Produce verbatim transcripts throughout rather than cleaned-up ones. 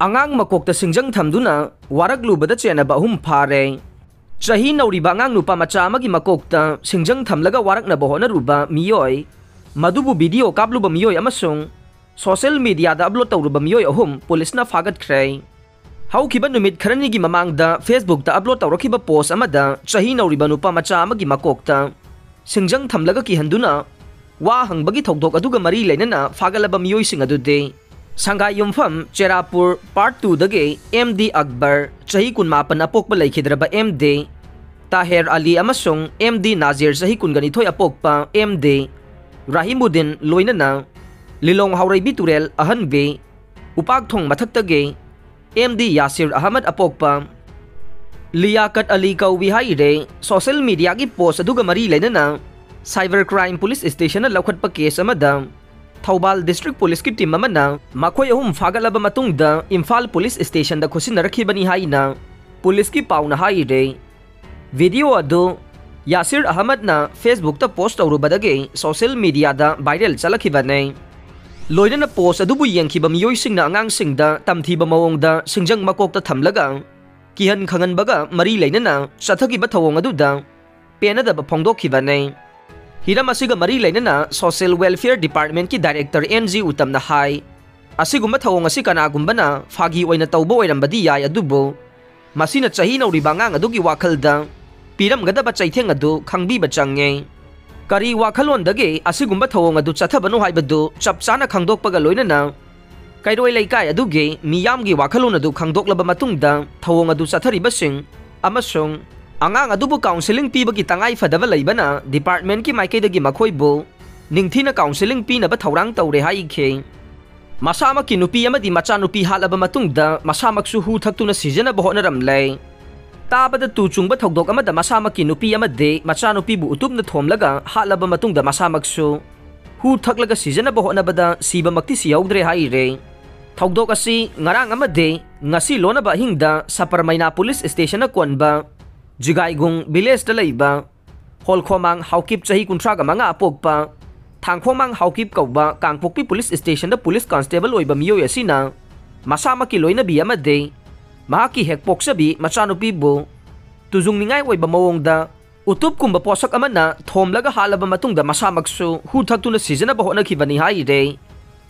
ꯑꯉꯥꯡ ꯃꯀꯣꯛꯇ ꯁꯤꯡꯖꯪ ꯊꯝꯗꯨꯅ ꯋꯥꯔꯛꯂꯨꯕꯗ ꯆꯦꯟꯅꯕ ꯑꯍꯨꯝ ꯐꯥꯔꯦ꯫ ꯆꯍꯤ ꯅꯧꯔꯤꯕ ꯑꯉꯥꯡ ꯅꯨꯄꯥ ꯃꯆꯥ ꯑꯃꯒꯤ ꯃꯀꯣꯛꯇ ꯁꯤꯡꯖꯪ ꯊꯝꯂꯒ ꯋꯥꯔꯛꯅꯕ ꯍꯣꯠꯅꯔꯨꯕ ꯃꯤꯑꯣꯏ, ꯃꯗꯨꯕꯨ ꯚꯤꯗꯤꯑꯣ ꯀꯥꯞꯂꯨꯕ ꯃꯤꯑꯣꯏ ꯑꯃꯁꯨꯡ ꯁꯣꯁꯤꯌꯦꯜ ꯃꯤꯗꯤꯌꯥꯗ ꯑꯞꯂꯣꯗ ꯇꯧꯔꯨꯕ ꯃꯤꯑꯣꯏ ꯑꯍꯨꯝ ꯄꯨꯂꯤꯁꯅ ꯐꯥꯒꯠꯈ꯭ꯔꯦ꯫ ꯍꯧꯈꯤꯕ ꯅꯨꯃꯤꯠ ꯈꯔꯅꯤꯒꯤ ꯃꯃꯥꯡꯗ Facebookꯇ ꯑꯞꯂꯣꯗ ꯇꯧꯔꯛꯈꯤꯕ ꯄꯣꯁ ꯑꯃꯗ ꯆꯍꯤ ꯅꯧꯔꯤꯕ ꯅꯨꯄꯥ ꯃꯆꯥ ꯑꯃꯒꯤ ꯃꯀꯣꯛꯇ ꯁꯤꯡꯖꯪ ꯊꯝꯂꯒ ꯀꯤꯍꯟꯗꯨꯅ ꯋꯥ ꯍꯪꯕꯒꯤ ꯊꯧꯗꯣꯛ ꯑꯗꯨꯒ ꯃꯔꯤ ꯂꯩꯅꯅ ꯐꯥꯒꯠꯂꯕ ꯃꯤꯑꯣꯏꯁꯤꯡ ꯑꯗꯨꯗꯤ ꯁꯪꯒꯥꯏꯌꯨꯝꯐꯝ ꯆꯦꯔꯥꯄꯨꯔ ꯄꯥꯔꯠ ꯇꯨꯗꯒꯤ ꯑꯦꯝ ꯗꯤ ꯑꯛꯕꯔ, ꯆꯍꯤ ꯀꯨꯟꯃꯥꯄꯟ ꯑꯄꯣꯛꯄ ꯂꯩꯈꯤꯗ꯭ꯔꯕ ꯑꯦꯝ ꯗꯤ ꯇꯥꯍꯦꯔ ꯑꯂꯤ ꯑꯃꯁꯨꯡ ꯑꯦꯝ ꯗꯤ ꯅꯥꯖꯤꯔ, ꯆꯍꯤ ꯀꯨꯟꯒꯅꯤꯊꯣꯏ ꯑꯄꯣꯛꯄ ꯑꯦꯝ ꯗꯤ ꯔꯥꯍꯤꯃꯨꯗꯤꯟ, ꯂꯣꯏꯅꯅ ꯂꯤꯂꯣꯡ ꯍꯥꯎꯔꯩꯕꯤ ꯇꯨꯔꯦꯜ ꯑꯍꯟꯕꯤ ꯎꯄꯥꯛꯊꯣꯡ ꯃꯊꯛꯇꯒꯤ ꯑꯦꯝ ꯗꯤ ꯌꯥꯁꯤꯔ ꯑꯍꯃꯗ ꯑꯄꯣꯛꯄ ꯂꯤꯌꯥꯀꯠ ꯑꯂꯤ ꯀꯧꯏ ꯍꯥꯏꯔꯦ꯫ ꯁꯣꯁꯤꯌꯦꯜ ꯃꯤꯗꯤꯌꯥꯒꯤ ꯄꯣꯁ ꯑꯗꯨꯒ ꯃꯔꯤ ꯂꯩꯅꯅ ꯁꯥꯏꯕꯔ ꯀ꯭ꯔꯥꯏꯝ ꯄꯨꯂꯤꯁ ꯁ꯭ꯇꯦꯁꯟꯅ ꯂꯧꯈꯠꯄ ꯀꯦꯁ ꯑꯃꯗ ꯊꯧꯕꯥꯜ ꯗꯤꯁꯇ꯭ꯔꯤꯛ ꯄꯨꯂꯤꯁꯀꯤ ꯇꯤꯝ ꯑꯃꯅ ꯃꯈꯣꯏ ꯑꯍꯨꯝ ꯐꯥꯒꯠꯂꯕ ꯃꯇꯨꯡꯗ ꯏꯝꯐꯥꯜ ꯄꯨꯂꯤꯁ ꯁ꯭ꯇꯦꯁꯟꯗ ꯈꯨꯠꯁꯤꯟꯅꯔꯛꯈꯤꯕꯅꯤ ꯍꯥꯏꯅ ꯄꯨꯂꯤꯁꯀꯤ ꯄꯥꯎꯅ ꯍꯥꯏꯔꯦ꯫ ꯚꯤꯗꯤꯑꯣ ꯑꯗꯨ ꯌꯥꯁꯤꯔ ꯑꯍꯃꯗꯅ Facebookꯇ ꯄꯣꯁ ꯇꯧꯔꯨꯕꯗꯒꯤ ꯁꯣꯁꯤꯌꯦꯜ ꯃꯤꯗꯤꯌꯥꯗ ꯚꯥꯏꯔꯦꯜ ꯆꯠꯂꯛꯈꯤꯕꯅꯦ꯫ ꯂꯣꯏꯅꯅ ꯄꯣꯁ ꯑꯗꯨꯕꯨ ꯌꯦꯡꯈꯤꯕ ꯃꯤꯑꯣꯏꯁꯤꯡꯅ ꯑꯉꯥꯡꯁꯤꯡꯗ ꯇꯝꯊꯤꯕ ꯃꯑꯣꯡꯗ ꯁꯤꯡꯖꯪ ꯃꯀꯣꯛꯇ ꯊꯝꯂꯒ ꯀꯤꯍꯟ ꯈꯪꯍꯟꯕꯒ ꯃꯔꯤ ꯂꯩꯅꯅ ꯆꯠꯊꯈꯤꯕ ꯊꯧꯑꯣꯡ ꯑꯗꯨꯗ ꯄꯦꯟꯅꯗꯕ ꯐꯣꯡꯗꯣꯛꯈꯤꯕꯅꯦ꯫ ꯍꯤꯔꯝ ꯑꯁꯤꯒ ꯃꯔꯤ ꯂꯩꯅꯅ ꯁꯣꯁꯤꯌꯦꯜ ꯋꯦꯜꯐꯤꯌꯔ ꯗꯤꯄꯥꯔꯠꯃꯦꯟꯠꯀꯤ ꯗꯥꯏꯔꯦꯛꯇꯔ ꯑꯦꯟ ꯖꯤ ꯎꯇꯝꯅ ꯍꯥꯏ, ꯑꯁꯤꯒꯨꯝꯕ ꯊꯧꯑꯣꯡ ꯑꯁꯤ ꯀꯅꯥꯒꯨꯝꯕꯅ ꯐꯥꯒꯤ ꯑꯣꯏꯅ ꯇꯧꯕ ꯑꯣꯏꯔꯝꯕꯗꯤ ꯌꯥꯏ, ꯑꯗꯨꯕꯨ ꯃꯁꯤꯅ ꯆꯍꯤ ꯅꯧꯔꯤꯕ ꯑꯉꯥꯡ ꯑꯗꯨꯒꯤ ꯋꯥꯈꯜꯗ ꯄꯤꯔꯝꯒꯗꯕ ꯆꯩꯊꯦꯡ ꯑꯗꯨ ꯈꯪꯕꯤꯕ ꯆꯪꯉꯦ꯫ ꯀꯔꯤ ꯋꯥꯈꯜꯂꯣꯟꯗꯒꯤ ꯑꯁꯤꯒꯨꯝꯕ ꯊꯧꯑꯣꯡ ꯑꯗꯨ ꯆꯠꯊꯕꯅꯣ ꯍꯥꯏꯕꯗꯨ ꯆꯞ ꯆꯥꯅ ꯈꯪꯗꯣꯛꯄꯒ ꯂꯣꯏꯅꯅ ꯀꯩꯔꯣꯏ ꯂꯩꯀꯥꯏ ꯑꯗꯨꯒꯤ ꯃꯤꯌꯥꯝꯒꯤ ꯋꯥꯈꯜꯂꯣꯟ ꯑꯗꯨ ꯈꯪꯗꯣꯛꯂꯕ ꯃꯇꯨꯡꯗ ꯊꯧꯑꯣꯡ ꯑꯗꯨ ꯆꯠꯊꯔꯤꯕꯁꯤꯡ ꯑꯃꯁꯨꯡ ꯑꯉꯥꯡ ꯑꯗꯨꯕꯨ ꯀꯥꯎꯟꯁꯦꯂꯤꯡ ꯄꯤꯕꯒꯤ ꯇꯉꯥꯏ ꯐꯗꯕ ꯂꯩꯕꯅ ꯗꯤꯄꯥꯔꯠꯃꯦꯟꯠꯀꯤ ꯃꯥꯏꯀꯩꯗꯒꯤ ꯃꯈꯣꯏꯕꯨ ꯅꯤꯡꯊꯤꯅ ꯀꯥꯎꯟꯁꯦꯂꯤꯡ ꯄꯤꯅꯕ ꯊꯧꯔꯥꯡ ꯇꯧꯔꯦ ꯍꯥꯏꯈꯤ꯫ ꯃꯁꯥꯃꯛꯀꯤ ꯅꯨꯄꯤ ꯑꯃꯗꯤ ꯃꯆꯥꯅꯨꯄꯤ ꯍꯥꯠꯂꯕ ꯃꯇꯨꯡꯗ ꯃꯁꯥꯃꯛꯁꯨ ꯍꯨ ꯊꯛꯇꯨꯅ ꯁꯤꯖꯅꯕ ꯍꯣꯠꯅꯔꯝꯂꯦ꯫ ꯇꯥꯕꯗ ꯇꯨ ꯆꯨꯡꯕ ꯊꯧꯗꯣꯛ ꯑꯃꯗ ꯃꯁꯥꯃꯛꯀꯤ ꯅꯨꯄꯤ ꯑꯃꯗꯤ ꯃꯆꯥꯅꯨꯄꯤꯕꯨ ꯎꯇꯨꯞꯅ ꯊꯣꯝꯂꯒ ꯍꯥꯠꯂꯕ ꯃꯇꯨꯡꯗ ꯃꯁꯥꯃꯛꯁꯨ ꯍꯨ ꯊꯛꯂꯒ ꯁꯤꯖꯅꯕ ꯍꯣꯠꯅꯕꯗ ꯁꯤꯕꯃꯛꯇꯤ ꯁꯤꯍꯧꯗ꯭ꯔꯦ ꯍꯥꯏꯔꯦ꯫ ꯊꯧꯗꯣꯛ ꯑꯁꯤ ꯉꯔꯥꯡ ꯑꯃꯗꯤ ꯉꯁꯤ ꯂꯣꯟꯅꯕ ꯑꯍꯤꯡꯗ ꯁꯄꯔꯃꯩꯅꯥ ꯄꯨꯂꯤꯁ ꯁ꯭ꯇꯦꯁꯟꯅ ꯀꯣꯟꯕ ꯖꯤꯒꯥꯏꯒꯨꯡ ꯚꯤꯂꯦꯖꯇ ꯂꯩꯕ ꯍꯣꯜꯈꯣꯃꯥꯡ ꯍꯥꯎꯀꯤꯞ, ꯆꯍꯤ ꯀꯨꯟꯊ꯭ꯔꯥꯒ ꯃꯉꯥ ꯑꯄꯣꯛꯄ ꯊꯥꯡꯈꯣꯃꯥꯡ ꯍꯥꯎꯀꯤꯞ ꯀꯧꯕ ꯀꯥꯡꯄꯣꯛꯄꯤ ꯄꯨꯂꯤꯁ ꯁ꯭ꯇꯦꯁꯟꯗ ꯄꯨꯂꯤꯁ ꯀꯟꯁꯇꯦꯕꯜ ꯑꯣꯏꯕ ꯃꯤꯑꯣꯏ ꯑꯁꯤꯅ ꯃꯁꯥꯃꯛꯀꯤ ꯂꯣꯏꯅꯕꯤ ꯑꯃꯗꯤ ꯃꯍꯥꯛꯀꯤ ꯍꯦꯛ ꯄꯣꯛꯆꯕꯤ ꯃꯆꯥꯅꯨꯄꯤꯕꯨ ꯇꯨꯖꯨꯡꯅꯤꯡꯉꯥꯏ ꯑꯣꯏꯕ ꯃꯑꯣꯡꯗ ꯎꯇꯨꯞꯀꯨꯝꯕ ꯄꯣꯠꯁꯛ ꯑꯃꯅ ꯊꯣꯝꯂꯒ ꯍꯥꯠꯂꯕ ꯃꯇꯨꯡꯗ ꯃꯁꯥꯃꯛꯁꯨ ꯍꯨ ꯊꯛꯇꯨꯅ ꯁꯤꯖꯅꯕ ꯍꯣꯠꯅꯈꯤꯕꯅꯤ ꯍꯥꯏꯔꯦ꯫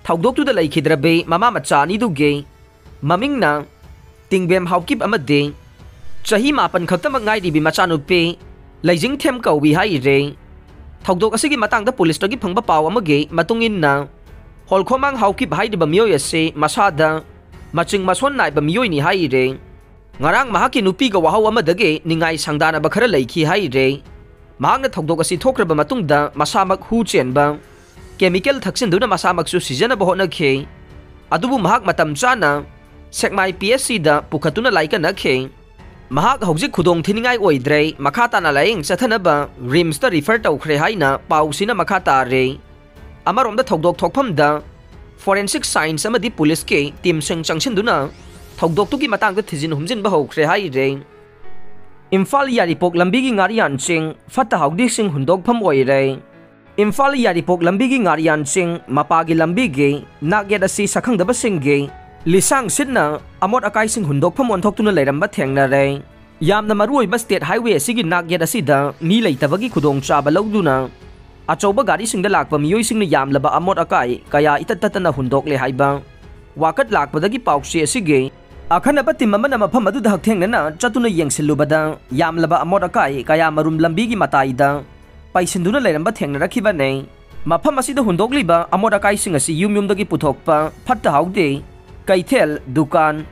ꯊꯧꯗꯣꯛꯇꯨꯗ ꯂꯩꯈꯤꯗ꯭ꯔꯕꯤ ꯃꯃꯥ ꯃꯆꯥ ꯑꯅꯤꯗꯨꯒꯤ ꯃꯃꯤꯡꯅ ꯇꯤꯡꯕꯦꯝ ꯍꯥꯎꯀꯤꯞ ꯑꯃꯗꯤ ꯆꯍꯤ ꯃꯥꯄꯟ ꯈꯛꯇꯃꯛ ꯉꯥꯏꯔꯤꯕꯤ ꯃꯆꯥꯅꯨꯄꯤ ꯂꯩꯖꯤꯡꯊꯦꯝ ꯀꯧꯏ ꯍꯥꯏꯔꯦ꯫ ꯊꯧꯗꯣꯛ ꯑꯁꯤꯒꯤ ꯃꯇꯥꯡꯗ ꯄꯨꯂꯤꯁꯇꯒꯤ ꯐꯪꯕ ꯄꯥꯎ ꯑꯃꯒꯤ ꯃꯇꯨꯡ ꯏꯟꯅ, ꯍꯣꯜꯈꯣꯃꯥꯡ ꯍꯥꯎꯀꯤꯞ ꯍꯥꯏꯔꯤꯕ ꯃꯤꯑꯣꯏ ꯑꯁꯤ ꯃꯁꯥꯗ ꯃꯆꯤꯡ ꯃꯁꯣꯟ ꯅꯥꯏꯕ ꯃꯤꯑꯣꯏꯅꯤ ꯍꯥꯏꯔꯦ꯫ ꯉꯔꯥꯡ ꯃꯍꯥꯛꯀꯤ ꯅꯨꯄꯤꯒ ꯋꯥꯍꯧ ꯑꯃꯗꯒꯤ ꯅꯤꯡꯉꯥꯏ ꯁꯪꯗꯥꯅꯕ ꯈꯔ ꯂꯩꯈꯤ ꯍꯥꯏꯔꯦ꯫ ꯃꯍꯥꯛꯅ ꯊꯧꯗꯣꯛ ꯑꯁꯤ ꯊꯣꯛꯈ꯭ꯔꯕ ꯃꯇꯨꯡꯗ ꯃꯁꯥꯃꯛ ꯍꯨ ꯆꯦꯟꯕ ꯀꯦꯃꯤꯀꯦꯜ ꯊꯛꯆꯤꯟꯗꯨꯅ ꯃꯁꯥꯃꯛꯁꯨ ꯁꯤꯖꯅꯕ ꯍꯣꯠꯅꯈꯤ꯫ ꯑꯗꯨꯕꯨ ꯃꯍꯥꯛ ꯃꯇꯝ ꯆꯥꯅ ꯁꯦꯛꯃꯥꯏ ꯄꯤ ꯑꯩꯆ ꯁꯤꯗ ꯄꯨꯈꯠꯇꯨꯅ ꯂꯥꯏꯀꯠꯅꯈꯤ꯫ ꯃꯍꯥꯛ ꯍꯧꯖꯤꯛ ꯈꯨꯗꯣꯡ ꯊꯤꯅꯤꯡꯉꯥꯏ ꯑꯣꯏꯗ꯭ꯔꯦ, ꯃꯈꯥ ꯇꯥꯅ ꯂꯥꯌꯦꯡ ꯆꯠꯊꯅꯕ ꯔꯤꯝꯁꯇ ꯔꯤꯐꯔ ꯇꯧꯈ꯭ꯔꯦ ꯍꯥꯏꯅ ꯄꯥꯎꯁꯤꯅ ꯃꯈꯥ ꯇꯥꯔꯦ꯫ ꯑꯃꯔꯣꯝꯗ ꯊꯧꯗꯣꯛ ꯊꯣꯛꯐꯝꯗ ꯐꯣꯔꯦꯟꯁꯤꯛ ꯁꯥꯏꯟꯁ ꯑꯃꯗꯤ ꯄꯨꯂꯤꯁꯀꯤ ꯇꯤꯝꯁꯤꯡ ꯆꯪꯁꯤꯟꯗꯨꯅ ꯊꯧꯗꯣꯛꯇꯨꯒꯤ ꯃꯇꯥꯡꯗ ꯊꯤꯖꯤꯟ ꯍꯨꯝꯖꯤꯟꯕ ꯍꯧꯈ꯭ꯔꯦ ꯍꯥꯏꯔꯦ꯫ ꯏꯝꯐꯥꯜ ꯌꯥꯏꯔꯤꯄꯣꯛ ꯂꯝꯕꯤꯒꯤ ꯉꯥꯔꯤꯌꯥꯟꯁꯤꯡ ꯐꯠꯇ ꯍꯥꯎꯗꯤꯁꯤꯡ ꯍꯨꯟꯗꯣꯛꯐꯝ ꯑꯣꯏꯔꯦ꯫ ꯏꯝꯐꯥꯜ ꯌꯥꯏꯔꯤꯄꯣꯛ ꯂꯝꯕꯤꯒꯤ ꯉꯥꯔꯤꯌꯥꯟꯁꯤꯡ ꯃꯄꯥꯒꯤ ꯂꯝꯕꯤꯒꯤ ꯅꯥꯛꯌꯦꯠ ꯑꯁꯤ ꯁꯛꯈꯪꯗꯕꯁꯤꯡꯒꯤ ꯂꯤꯁꯥꯡ ꯁꯤꯠꯅ ꯑꯃꯣꯠ ꯑꯀꯥꯏꯁꯤꯡ ꯍꯨꯟꯗꯣꯛꯐꯝ ꯑꯣꯟꯊꯣꯛꯇꯨꯅ ꯂꯩꯔꯝꯕ ꯊꯦꯡꯅꯔꯦ꯫ ꯌꯥꯝꯅ ꯃꯔꯨꯑꯣꯏꯕ ꯁ꯭ꯇꯦꯠ ꯍꯥꯏꯋꯦ ꯑꯁꯤꯒꯤ ꯅꯥꯛꯌꯦꯠ ꯑꯁꯤꯗ ꯃꯤ ꯂꯩꯇꯕꯒꯤ ꯈꯨꯗꯣꯡꯆꯥꯕ ꯂꯧꯗꯨꯅ ꯑꯆꯧꯕ ꯒꯥꯔꯤꯁꯤꯡꯗ ꯂꯥꯛꯄ ꯃꯤꯑꯣꯏꯁꯤꯡꯅ ꯌꯥꯝꯂꯕ ꯑꯃꯣꯠ ꯑꯀꯥꯏ ꯀꯌꯥ ꯏꯇꯠ ꯇꯠꯇꯅ ꯍꯨꯟꯗꯣꯛꯂꯦ ꯍꯥꯏꯕ ꯋꯥꯀꯠ ꯂꯥꯛꯄꯗꯒꯤ ꯄꯥꯎꯆꯦ ꯑꯁꯤꯒꯤ ꯑꯈꯟꯅꯕ ꯇꯤꯝ ꯑꯃꯅ ꯃꯐꯝ ꯑꯗꯨꯗ ꯍꯛꯊꯦꯡꯅꯅ ꯆꯠꯇꯨꯅ ꯌꯦꯡꯁꯤꯜꯂꯨꯕꯗ ꯌꯥꯝꯂꯕ ꯑꯃꯣꯠ ꯑꯀꯥꯏ ꯀꯌꯥ ꯃꯔꯨꯝ ꯂꯝꯕꯤꯒꯤ ꯃꯇꯥꯏꯗ ꯄꯩꯁꯤꯟꯗꯨꯅ ꯂꯩꯔꯝꯕ ꯊꯦꯡꯅꯔꯛꯈꯤꯕꯅꯦ꯫ ꯃꯐꯝ ꯑꯁꯤꯗ ꯍꯨꯟꯗꯣꯛꯂꯤꯕ ꯑꯃꯣꯠ ꯑꯀꯥꯏꯁꯤꯡ ꯑꯁꯤ ꯌꯨꯝ ꯌꯨꯝꯗꯒꯤ ꯄꯨꯊꯣꯛꯄ ꯐꯠꯇ ꯍꯥꯎꯗꯤ, ꯀꯩꯊꯦꯜ, ꯗꯨꯀꯥꯟ,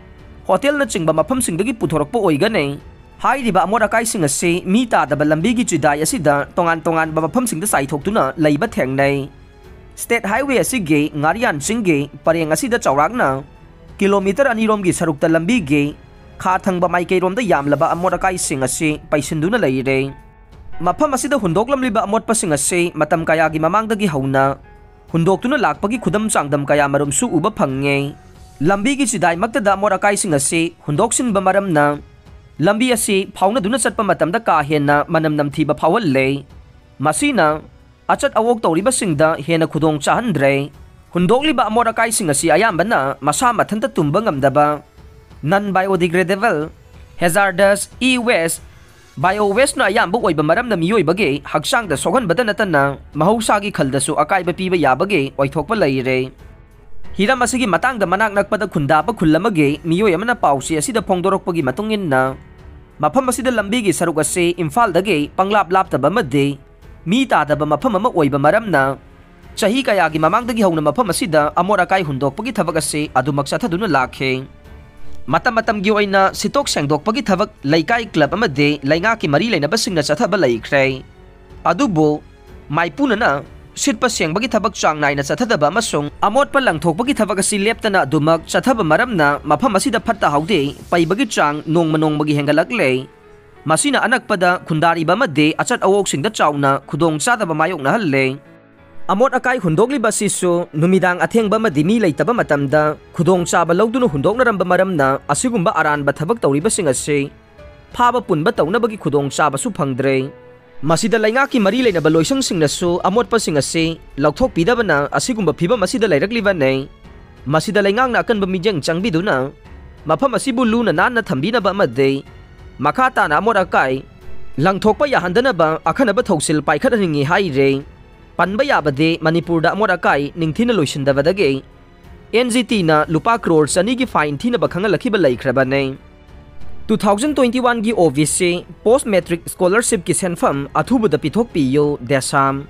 ꯍꯣꯇꯦꯜꯅꯆꯤꯡꯕ ꯃꯐꯝꯁꯤꯡꯗꯒꯤ ꯄꯨꯊꯣꯔꯛꯄ ꯑꯣꯏꯒꯅꯤ꯫ ꯍꯥꯏꯔꯤꯕ ꯑꯃꯣꯠ ꯑꯀꯥꯏꯁꯤꯡ ꯑꯁꯤ ꯃꯤ ꯇꯥꯗꯕ ꯂꯝꯕꯤꯒꯤ ꯆꯤꯗꯥꯏ ꯑꯁꯤꯗ ꯇꯣꯉꯥꯟ ꯇꯣꯉꯥꯟꯕ ꯃꯐꯝꯁꯤꯡꯗ ꯆꯥꯏꯊꯣꯛꯇꯨꯅ ꯂꯩꯕ ꯊꯦꯡꯅꯩ꯫ ꯁ꯭ꯇꯦꯠ ꯍꯥꯏꯋꯦ ꯑꯁꯤꯒꯤ ꯉꯥꯔꯤꯌꯥꯟꯁꯤꯡꯒꯤ ꯄꯔꯦꯡ ꯑꯁꯤꯗ ꯆꯥꯎꯔꯥꯛꯅ ꯀꯤꯂꯣꯃꯤꯇꯔ ꯑꯅꯤꯔꯣꯝꯒꯤ ꯁꯔꯨꯛꯇ ꯂꯝꯕꯤꯒꯤ ꯈꯥ ꯊꯪꯕ ꯃꯥꯏꯀꯩꯔꯣꯝꯗ ꯌꯥꯝꯂꯕ ꯑꯃꯣꯠ ꯑꯀꯥꯏꯁꯤꯡ ꯑꯁꯤ ꯄꯩꯁꯤꯟꯗꯨꯅ ꯂꯩꯔꯦ꯫ ꯃꯐꯝ ꯑꯁꯤꯗ ꯍꯨꯟꯗꯣꯛꯂꯝꯂꯤꯕ ꯑꯃꯣꯠꯄꯁꯤꯡ ꯑꯁꯤ ꯃꯇꯝ ꯀꯌꯥꯒꯤ ꯃꯃꯥꯡꯗꯒꯤ ꯍꯧꯅ ꯍꯨꯟꯗꯣꯛꯇꯨꯅ ꯂꯥꯛꯄꯒꯤ ꯈꯨꯗꯝ ꯆꯥꯡꯗꯝ ꯀꯌꯥ ꯃꯔꯨꯝꯁꯨ ꯎꯕ ꯐꯪꯉꯦ꯫ ꯂꯝꯕꯤꯒꯤ ꯆꯤꯗꯥꯏꯃꯛꯇꯗ ꯑꯃꯣꯠ ꯑꯀꯥꯏꯁꯤꯡ ꯑꯁꯤ ꯍꯨꯟꯗꯣꯛꯁꯤꯟꯕ ꯃꯔꯝꯅ ꯂꯝꯕꯤ ꯑꯁꯤ ꯐꯥꯎꯅꯗꯨꯅ ꯆꯠꯄ ꯃꯇꯝꯗ ꯀꯥ ꯍꯦꯟꯅ ꯃꯅꯝ ꯅꯝꯊꯤꯕ ꯐꯥꯎꯍꯜꯂꯦ꯫ ꯃꯁꯤꯅ ꯑꯆꯠ ꯑꯋꯣꯛ ꯇꯧꯔꯤꯕꯁꯤꯡꯗ ꯍꯦꯟꯅ ꯈꯨꯗꯣꯡ ꯆꯥꯍꯟꯗ꯭ꯔꯦ꯫ ꯍꯨꯟꯗꯣꯛꯂꯤꯕ ꯑꯃꯣꯠ ꯑꯀꯥꯏꯁꯤꯡ ꯑꯁꯤ ꯑꯌꯥꯝꯕꯅ ꯃꯁꯥ ꯃꯊꯟꯇ ꯇꯨꯝꯕ ꯉꯝꯗꯕ, non biodegradable, hazardous, e-waste, bio wasteꯅ ꯑꯌꯥꯝꯕ ꯑꯣꯏꯕ ꯃꯔꯝꯅ ꯃꯤꯑꯣꯏꯕꯒꯤ ꯍꯛꯆꯥꯡꯗ ꯁꯣꯛꯍꯟꯕꯗ ꯅꯠꯇꯅ ꯃꯍꯧꯁꯥꯒꯤ ꯈꯜꯗꯁꯨ ꯑꯀꯥꯏꯕ ꯄꯤꯕ ꯌꯥꯕꯒꯤ ꯑꯣꯏꯊꯣꯛꯄ ꯂꯩꯔꯦ꯫ ꯍꯤꯔꯝ ꯑꯁꯤꯒꯤ ꯃꯇꯥꯡꯗ ꯃꯅꯥꯛ ꯅꯛꯄꯗ ꯈꯨꯟꯗꯥꯕ ꯈꯨꯜ ꯑꯃꯒꯤ ꯃꯤꯑꯣꯏ ꯑꯃꯅ ꯄꯥꯎꯆꯦ ꯑꯁꯤꯗ ꯐꯣꯡꯗꯣꯔꯛꯄꯒꯤ ꯃꯇꯨꯡ ꯏꯟꯅ, ꯃꯐꯝ ꯑꯁꯤꯗ ꯂꯝꯕꯤꯒꯤ ꯁꯔꯨꯛ ꯑꯁꯤ ꯏꯝꯐꯥꯜꯗꯒꯤ ꯄꯪꯂꯥꯞ ꯂꯥꯞꯇꯕ ꯑꯃꯗꯤ ꯃꯤ ꯇꯥꯗꯕ ꯃꯐꯝ ꯑꯃ ꯑꯣꯏꯕ ꯃꯔꯝꯅ, ꯆꯍꯤ ꯀꯌꯥꯒꯤ ꯃꯃꯥꯡꯗꯒꯤ ꯍꯧꯅ ꯃꯐꯝ ꯑꯁꯤꯗ ꯑꯃꯣꯠ ꯑꯀꯥꯏ ꯍꯨꯟꯗꯣꯛꯄꯒꯤ ꯊꯕꯛ ꯑꯁꯤ ꯑꯗꯨꯃꯛ ꯆꯠꯊꯗꯨꯅ ꯂꯥꯛꯈꯤ꯫ ꯃꯇꯝ ꯃꯇꯝꯒꯤ ꯑꯣꯏꯅ ꯁꯤꯠꯇꯣꯛ ꯁꯦꯡꯗꯣꯛꯄꯒꯤ ꯊꯕꯛ ꯂꯩꯀꯥꯏ ꯀ꯭ꯂꯕ ꯑꯃꯗꯤ ꯂꯩꯉꯥꯛꯀꯤ ꯃꯔꯤ ꯂꯩꯅꯕꯁꯤꯡꯅ ꯆꯠꯊꯕ ꯂꯩꯈ꯭ꯔꯦ꯫ ꯑꯗꯨꯕꯨ ꯃꯥꯏꯄꯨꯅꯅ ꯁꯤꯠꯄ ꯁꯦꯡꯕꯒꯤ ꯊꯕꯛ ꯆꯥꯡ ꯅꯥꯏꯅ ꯆꯠꯊꯗꯕ ꯑꯃꯁꯨꯡ ꯑꯃꯣꯠꯄ ꯂꯪꯊꯣꯛꯄꯒꯤ ꯊꯕꯛ ꯑꯁꯤ ꯂꯦꯞꯇꯅ ꯑꯗꯨꯃꯛ ꯆꯠꯊꯕ ꯃꯔꯝꯅ ꯃꯐꯝ ꯑꯁꯤꯗ ꯐꯠꯇ ꯍꯥꯎꯗꯤ ꯄꯩꯕꯒꯤ ꯆꯥꯡ ꯅꯣꯡꯃ ꯅꯣꯡꯃꯒꯤ ꯍꯦꯟꯒꯠꯂꯛꯂꯦ꯫ ꯃꯁꯤꯅ ꯑꯅꯛꯄꯗ ꯈꯨꯟꯗꯥꯔꯤꯕ ꯑꯃꯗꯤ ꯑꯆꯠ ꯑꯋꯣꯛꯁꯤꯡꯗ ꯆꯥꯎꯅ ꯈꯨꯗꯣꯡꯆꯥꯗꯕ ꯃꯥꯌꯣꯛꯅꯍꯜꯂꯦ꯫ ꯑꯃꯣꯠ ꯑꯀꯥꯏ ꯍꯨꯟꯗꯣꯛꯂꯤꯕ ꯑꯁꯤꯁꯨ ꯅꯨꯃꯤꯗꯥꯡ ꯑꯊꯦꯡꯕ ꯑꯃꯗꯤ ꯃꯤ ꯂꯩꯇꯕ ꯃꯇꯝꯗ ꯈꯨꯗꯣꯡꯆꯥꯕ ꯂꯧꯗꯨꯅ ꯍꯨꯟꯗꯣꯛꯅꯔꯝꯕ ꯃꯔꯝꯅ ꯑꯁꯤꯒꯨꯝꯕ ꯑꯔꯥꯟꯕ ꯊꯕꯛ ꯇꯧꯔꯤꯕꯁꯤꯡ ꯑꯁꯤ ꯐꯥꯕ ꯄꯨꯟꯕ ꯇꯧꯅꯕꯒꯤ ꯈꯨꯗꯣꯡꯆꯥꯕꯁꯨ ꯐꯪꯗ꯭ꯔꯦ꯫ ꯃꯁꯤꯗ ꯂꯩꯉꯥꯛꯀꯤ ꯃꯔꯤ ꯂꯩꯅꯕ ꯂꯣꯏꯁꯪꯁꯤꯡꯅꯁꯨ ꯑꯃꯣꯠꯄꯁꯤꯡ ꯑꯁꯤ ꯂꯧꯊꯣꯛꯄꯤꯗꯕꯅ ꯑꯁꯤꯒꯨꯝꯕ ꯐꯤꯕꯝ ꯑꯁꯤꯗ ꯂꯩꯔꯛꯂꯤꯕꯅꯤ꯫ ꯃꯁꯤꯗ ꯂꯩꯉꯥꯛꯅ ꯑꯀꯟꯕ ꯃꯤꯠꯌꯦꯡ ꯆꯪꯕꯤꯗꯨꯅ ꯃꯐꯝ ꯑꯁꯤꯕꯨ ꯂꯨꯅ ꯅꯥꯟꯅ ꯊꯝꯕꯤꯅꯕ ꯑꯃꯗꯤ ꯃꯈꯥ ꯇꯥꯅ ꯑꯃꯣꯠ ꯑꯀꯥꯏ ꯂꯪꯊꯣꯛꯄ ꯌꯥꯍꯟꯗꯅꯕ ꯑꯈꯟꯅꯕ ꯊꯧꯁꯤꯜ ꯄꯥꯏꯈꯠꯍꯟꯅꯤꯡꯏ ꯍꯥꯏꯔꯤ꯫ ꯄꯟꯕ ꯌꯥꯕꯗꯤ ꯃꯅꯤꯄꯨꯔꯗ ꯑꯃꯣꯠ ꯑꯀꯥꯏ ꯅꯤꯡꯊꯤꯅ ꯂꯣꯏꯁꯤꯟꯗꯕꯗꯒꯤ ꯑꯦꯟ ꯖꯤ ꯇꯤꯅ ꯂꯨꯄꯥ ꯀ꯭ꯔꯣꯔ ꯆꯅꯤꯒꯤ ꯐꯥꯏꯟ ꯊꯤꯅꯕ ꯈꯪꯍꯜꯂꯛꯈꯤꯕ ꯂꯩꯈ꯭ꯔꯕꯅꯤ꯫ Two thousand twenty one ꯒꯤ ꯑꯣ B C post matric scholarship ꯀꯤ ꯁꯦꯟꯐꯝ ꯑꯊꯨꯕꯗ ꯄꯤꯊꯣꯛꯄꯤꯌꯨ, ꯗꯦꯁꯥꯝ꯫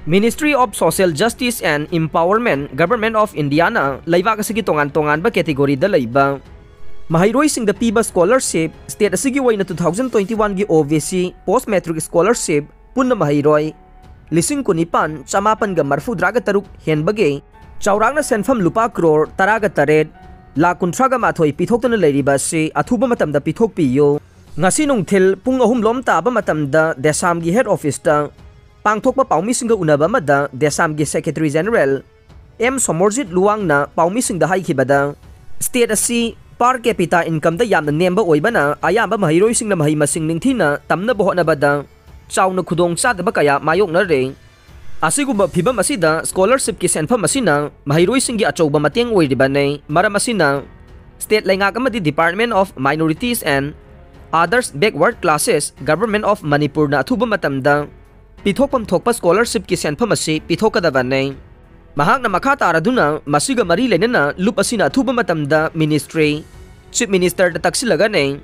Ministry of Social Justice and Empowerment, Government of Indiaꯅ ꯂꯩꯕꯥꯛ ꯑꯁꯤꯒꯤ ꯇꯣꯉꯥꯟ ꯇꯣꯉꯥꯟꯕ categoryꯗ ꯂꯩꯕ ꯃꯍꯩꯔꯣꯏꯁꯤꯡꯗ ꯄꯤꯕ scholarship, state ꯑꯁꯤꯒꯤ ꯑꯣꯏꯅ two thousand twenty one ꯒꯤ ꯑꯣ B C post matric scholarship ꯄꯨꯟꯅ ꯃꯍꯩꯔꯣꯏ ꯂꯤꯁꯤꯡ ꯀꯨꯟꯅꯤꯄꯥꯟ ꯆꯃꯥꯄꯟꯒ ꯃꯔꯐꯨꯇꯔꯥꯒ ꯇꯔꯨꯛ ꯍꯦꯟꯕꯒꯤ ꯆꯥꯎꯔꯥꯛꯅ ꯁꯦꯟꯐꯝ ꯂꯨꯄꯥ ꯀ꯭ꯔꯣꯔ ꯇꯔꯥꯒ ꯇꯔꯦꯠ ꯂꯥꯈ ꯀꯨꯟꯊ꯭ꯔꯥꯒ ꯃꯥꯊꯣꯏ ꯄꯤꯊꯣꯛꯇꯨꯅ ꯂꯩꯔꯤꯕ ꯑꯁꯤ ꯑꯊꯨꯕ ꯃꯇꯝꯗ ꯄꯤꯊꯣꯛꯄꯤꯌꯨ꯫ ꯉꯁꯤ ꯅꯨꯡꯊꯤꯜ ꯄꯨꯡ ꯑꯍꯨꯝ ꯂꯣꯝ ꯇꯥꯕ ꯃꯇꯝꯗ ꯗꯦꯁꯥꯝꯒꯤ head officeꯇ ꯄꯥꯡꯊꯣꯛꯄ ꯄꯥꯎꯃꯤꯁꯤꯡꯒ ꯎꯅꯕ ꯑꯃꯗ ꯗꯦꯁꯥꯝꯒꯤ Secretary General ꯑꯦꯝ ꯁꯣꯃꯣꯔꯖꯤꯠ ꯂꯨꯋꯥꯡꯅ ꯄꯥꯎꯃꯤꯁꯤꯡꯗ ꯍꯥꯏꯈꯤꯕꯗ, state ꯑꯁꯤ per capita incomeꯗ ꯌꯥꯝꯅ ꯅꯦꯝꯕ ꯑꯣꯏꯕꯅ ꯑꯌꯥꯝꯕ ꯃꯍꯩꯔꯣꯏꯁꯤꯡꯅ ꯃꯍꯩ ꯃꯁꯤꯡ ꯅꯤꯡꯊꯤꯅ ꯇꯝꯅꯕ ꯍꯣꯠꯅꯕꯗ ꯆꯥꯎꯅ ꯈꯨꯗꯣꯡꯆꯥꯗꯕ ꯀꯌꯥ ꯃꯥꯌꯣꯛꯅꯔꯦ꯫ ꯑꯁꯤꯒꯨꯝꯕ ꯐꯤꯕꯝ ꯑꯁꯤꯗ scholarshipꯀꯤ ꯁꯦꯟꯐꯝ ꯑꯁꯤꯅ ꯃꯍꯩꯔꯣꯏꯁꯤꯡꯒꯤ ꯑꯆꯧꯕ ꯃꯇꯦꯡ ꯑꯣꯏꯔꯤꯕꯅꯤ꯫ ꯃꯔꯝ ꯑꯁꯤꯅ state ꯂꯩꯉꯥꯛ ꯑꯃꯗꯤ Department of Minorities and Others Backward Classes, Government of Manipurꯅ ꯑꯊꯨꯕ ꯃꯇꯝꯗ ꯄꯤꯊꯣꯛꯐꯝ ꯊꯣꯛꯄ scholarshipꯀꯤ ꯁꯦꯟꯐꯝ ꯑꯁꯤ ꯄꯤꯊꯣꯛꯀꯗꯕꯅꯤ꯫ ꯃꯍꯥꯛꯅ ꯃꯈꯥ ꯇꯥꯔꯗꯨꯅ ꯃꯁꯤꯒ ꯃꯔꯤ ꯂꯩꯅꯅ ꯂꯨꯞ ꯑꯁꯤꯅ ꯑꯊꯨꯕ ꯃꯇꯝꯗ ministry, Chief Ministerꯗ ꯇꯛꯁꯤꯜꯂꯒꯅꯤ꯫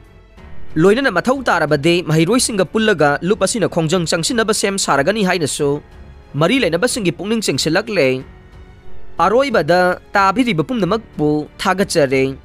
ꯂꯣꯏꯅꯅ ꯃꯊꯧ ꯇꯥꯔꯕꯗꯤ ꯃꯍꯩꯔꯣꯏꯁꯤꯡꯒ ꯄꯨꯜꯂꯒ ꯂꯨꯞ ꯑꯁꯤꯅ ꯈꯣꯡꯖꯪ ꯆꯪꯁꯤꯟꯅꯕ ꯁꯦꯝ ꯁꯥꯔꯒꯅꯤ ꯍꯥꯏꯅꯁꯨ ꯃꯔꯤ ꯂꯩꯅꯕꯁꯤꯡꯒꯤ ꯄꯨꯛꯅꯤꯡ ꯆꯤꯡꯁꯤꯜꯂꯛꯂꯦ꯫ ꯑꯔꯣꯏꯕꯗ ꯇꯥꯕꯤꯔꯤꯕ ꯄꯨꯝꯅꯃꯛꯄꯨ ꯊꯥꯒꯠꯆꯔꯤ꯫